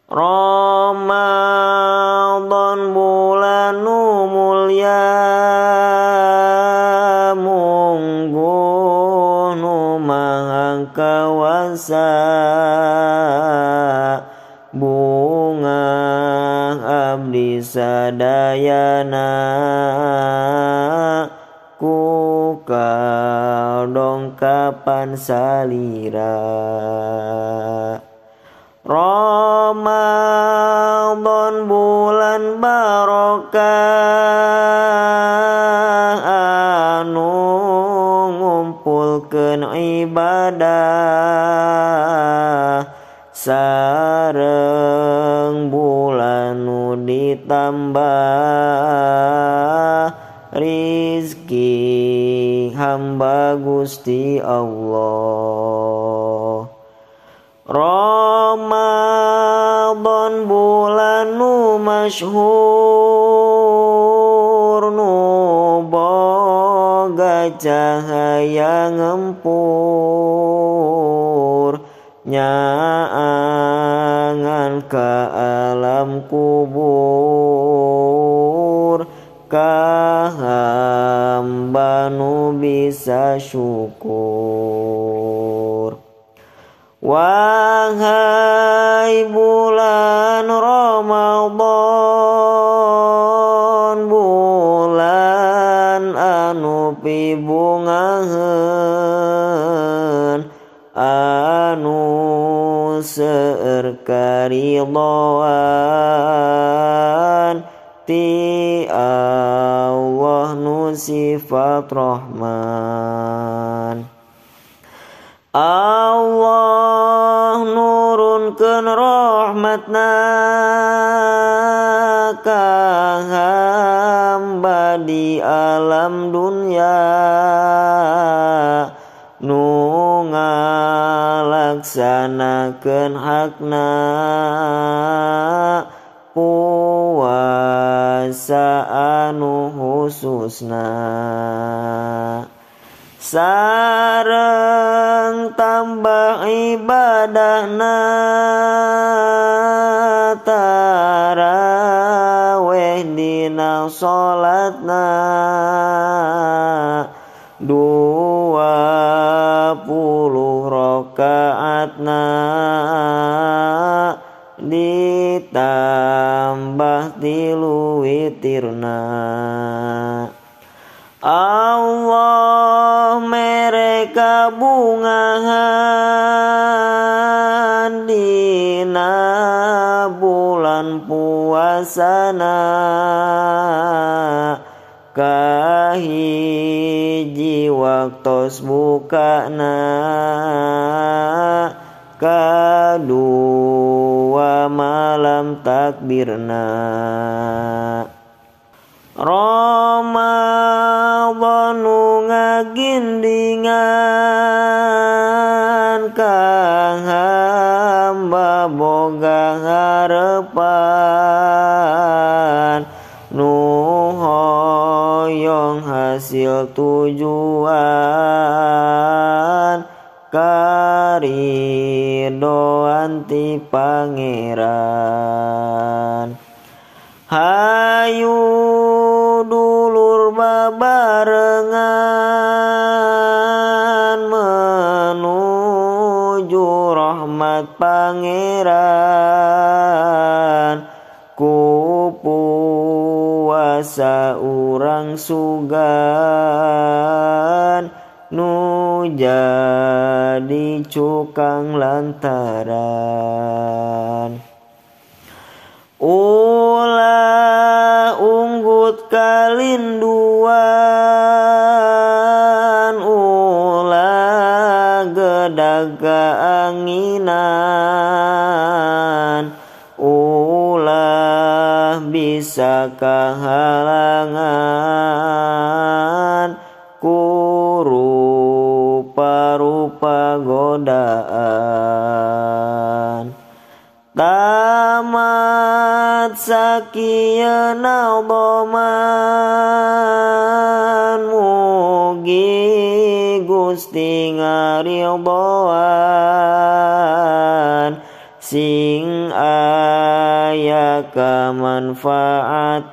Ramadan bulan nu mulya mungguh nu maha kawasa bunga abdi sadayana ku kadongkapan salira. Ramadan bulan barokah anu ngumpulkeun ibadah sareng bulan nu ditambah rizki hamba Gusti Allah. Ramadan bulan nu masyhur nu boga cahaya ngempur nyaangan ka alam kubur ka hamba nu bisa syukur. Wahai bulan Ramadan bulan anu pibungaheun anu seueur karidhoan ti Allah nu sifat Rahman. Allah nurunkeun rahmatna ka hamba di alam dunya nu ngalaksanakeun hakna puasa anu khususna sareng tambah ibadahna taraweh dina salatna 20 rakaatna ditambah 3 witirna. Allah mere kabungahan dina bulan puasana kahiji waktos bukana kadua malam takbirna. Ramadan nu ngagindingan ka hamba boga harepan nu hoyong hasil tujuan karidoan ti Pangeran. Hayu dulur babarengan menuju rahmat Pangeran ku puasa urang sugan nu jadi cukang lantaran. Ulah unggut kalinduan ulah gedag kaanginan ulah bisa kahalangan ku rupa-rupa godaan. Tamat sakieu doman mugi Gusti ngaridhoan sing aya kamanfaatan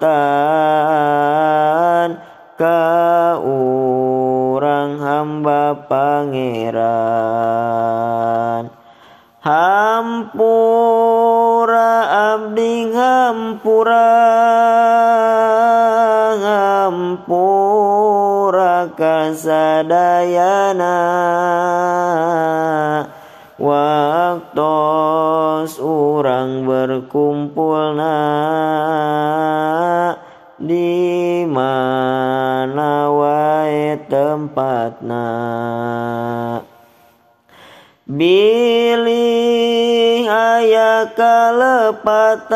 ka urang hamba Pangeran. Hampura abdi hampura, hampura kasadayana, waktos urang berkumpulna di mana wae tempatna. Bilih aya kalepatan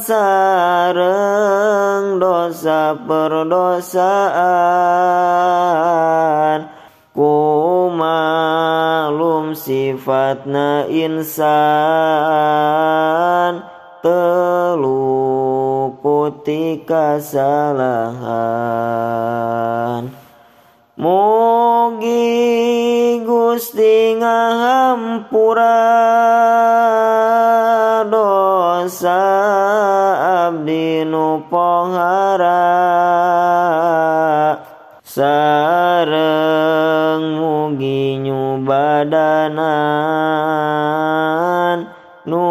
sareng dosa perdosaan, kumaklum sifatna insan teluputi kasalahan. Mugi Gusti ngahampura dosa abdi nu pohara, sareng mugi nyubadanan nu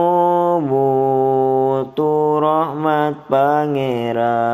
butuh rahmat Pangeran.